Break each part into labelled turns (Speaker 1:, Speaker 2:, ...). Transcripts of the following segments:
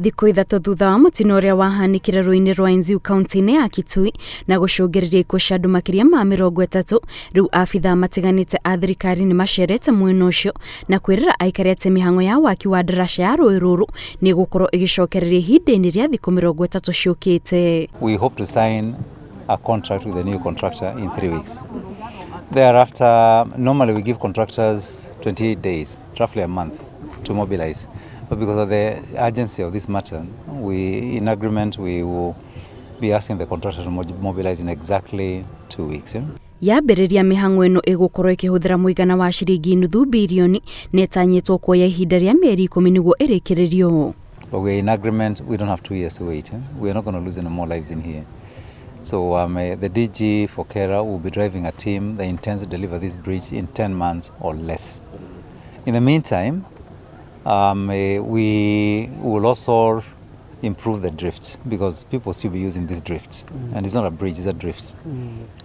Speaker 1: Thikũ 3 thutha wa mũtino ũrĩa wahanĩkire rũĩ-inĩ rwa Enziu kaunti-inĩ ya Kitui na gũcũngĩrĩria ikuũ cia andũ makĩria ma 30, rĩu abithaa matiganĩte a thirikari nĩ macerete mwena ũcio na kwĩrĩra aikari atĩ mĩhang'o ya waki wa ndaraca ya rũĩ rũrũ nĩ ĩgũkorwo ĩgĩcokereria ihinda-inĩ rĩa thikũ 30 ciũkĩte.
Speaker 2: We hope to sign a contract with the new contractor in 3 weeks. Thereafter, normally we give contractors 28 days, roughly a month, to mobilize. But because of the urgency of this matter, we, in agreement, we will be asking the contractor to mobilize in exactly 2 weeks. Yeah?
Speaker 1: Yambĩrĩria mĩhang'o ĩno ĩgũkorwo ĩkĩhũthĩra mũigana wa ciringi nuthu birioni na ĩtanyĩtwo kuoya ihinda rĩa mĩeri 10 nĩguo ĩrĩkĩrĩrio.
Speaker 2: But we're in agreement, we don't have 2 years to wait. Eh? We are not going to lose any more lives in here. So the DG for KeRRA will be driving a team that intends to deliver this bridge in 10 months or less. In the meantime, we will also improve the drift, because people still be using this drift. And it's not a bridge, it's a drift.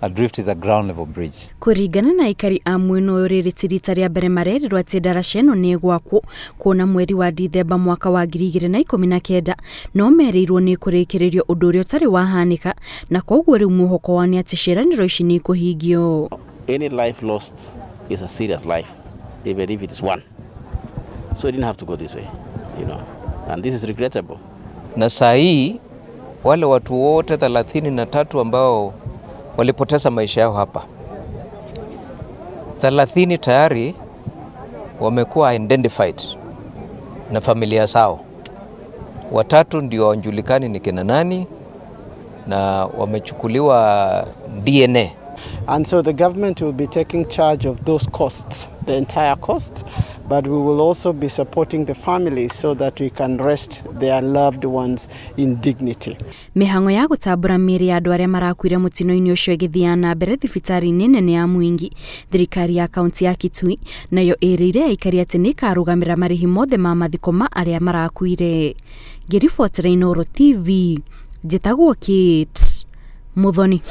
Speaker 2: A drift is a ground level bridge.
Speaker 1: Kũringana na aikari a mwena ũyũ, rĩrĩ ti rita rĩa mbere marerirwo atĩ ndaraca ĩno nĩ ĩgwakwo, kuona mweri wa Dithemba mwaka wa 2019 no merĩirwo nĩ ĩkũrĩkĩrĩrio, ũndũ ũrĩa ũtarĩ wahanĩka, na koguo rĩu mwĩhoko wao nĩ atĩ ciĩranĩro ici nĩ ikũhingio.
Speaker 3: Any life lost is a serious life, even if it is one. So it didn't have to go this way, and this is regrettable.
Speaker 4: Na saa hii wale watu wote 33 ambao walipoteza maisha yao hapa, 30 tayari wamekuwa identified na familia zao. 3 ndio hawajulikani ni kina nani na wamechukuliwa DNA.
Speaker 5: And so the government will be taking charge of those costs, the entire cost, but we will also be supporting the families so that we can rest their loved ones in dignity.
Speaker 1: Mĩhang'o ya gũtambũra mĩĩrĩ ya andũ arĩa marakuire mũtino-inĩ ũcio ĩgĩthiaga na mbere thibitarĩ-inĩ nene ya Mwingi. Thirikari ya kaunti ya Kitui nayo ĩrĩire aikari atĩ nĩ ĩkarũgamĩra marĩhi mothe ma mathiko ma arĩa marakuire. Ngĩribotera Inooro TV, njĩtagwo Kate Muthoni.